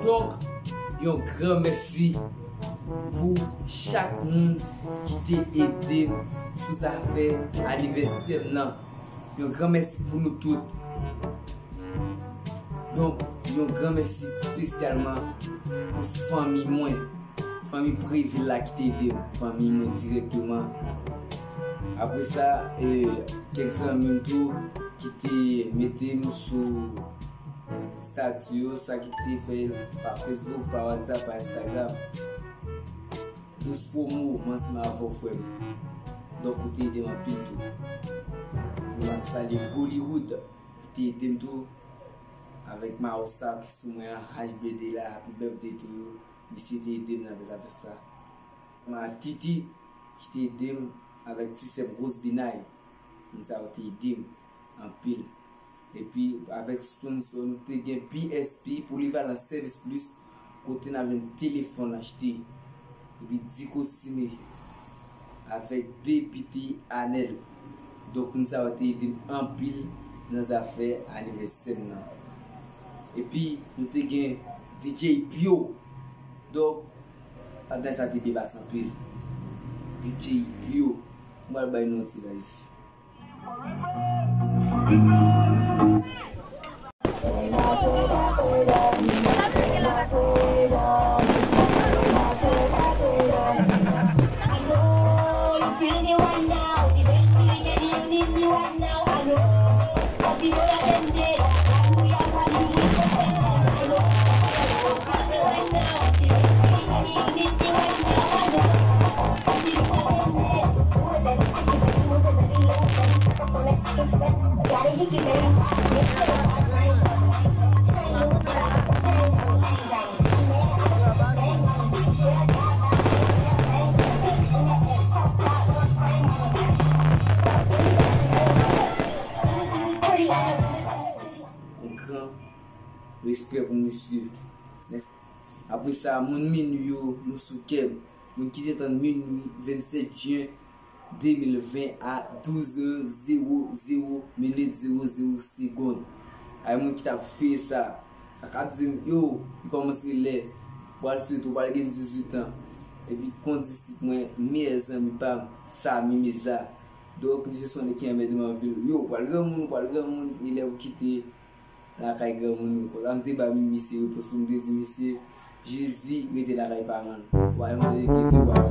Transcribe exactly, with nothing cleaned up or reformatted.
Donk, yon gran mèsi pou chak moun ki te ede m sou zafè anivèsè m nan. Yon gran mèsi pou nou tout. Donk, yon gran mèsi espesyalman pou fanmi mwen, fanmi Previl la ki te ede m, fanmi mwen dirèkteman. Apre sa, e, kèk zanmi m tou ki te mete m sou estati yo, sa ki te fè l pa Facebook, pa WhatsApp, pa Instagram. Dous Promo, mwen ansanm avè w, frè m. Donk, ou te ede m anpil tou. Pou mwen salye Bollywood, ki te ede m tou. Avèk Maosa ki sou mwen an, H B D la, Happy Birthday to you. Misye te ede m nan fè zafè sa. Mwen a Titi, ki te ede m avèk Ti Sèb Rose Binay. Moun sa yo te ede m anpil. Epi, avèk sponsor, nou te gen P S P, Polyvalent Service Plus, kote n ap jwenn telefòn achte. Epi, Dico Ciné, avèk Depite Anèl. Donk, moun sa yo te ede m anpil nan zafè anivèsè m nan. Epi, nou te gen D J Pio. Donk, bagay sa te byen pase anpil. D J Pio, m pral bay nou yon ti live. Yon gran respè pou misye. Apre sa, moun Minwi yo, nou sou kè m. Moun ki te tann Minwi vennsèt jen de mil ven a douz è zewo zewo minit zewo zewo segonn. Ay, moun ki t ap fè sa, sa k ap di m, yo, li kòmanse lè, pral sou YouTube, pral gen dizuit an. Epi, kon disip mwen, meyè zanmi pa m, Samy Meza. Donk, misye se yon nèg ki anmède m anpil. Yo, pral granmoun, pral granmoun, e lè ou kite lakay granmoun ou. Konsa m te ba misye repons pou m te di misye, Jezi rete lakay paran l. Ou pa janm tande gen de wa.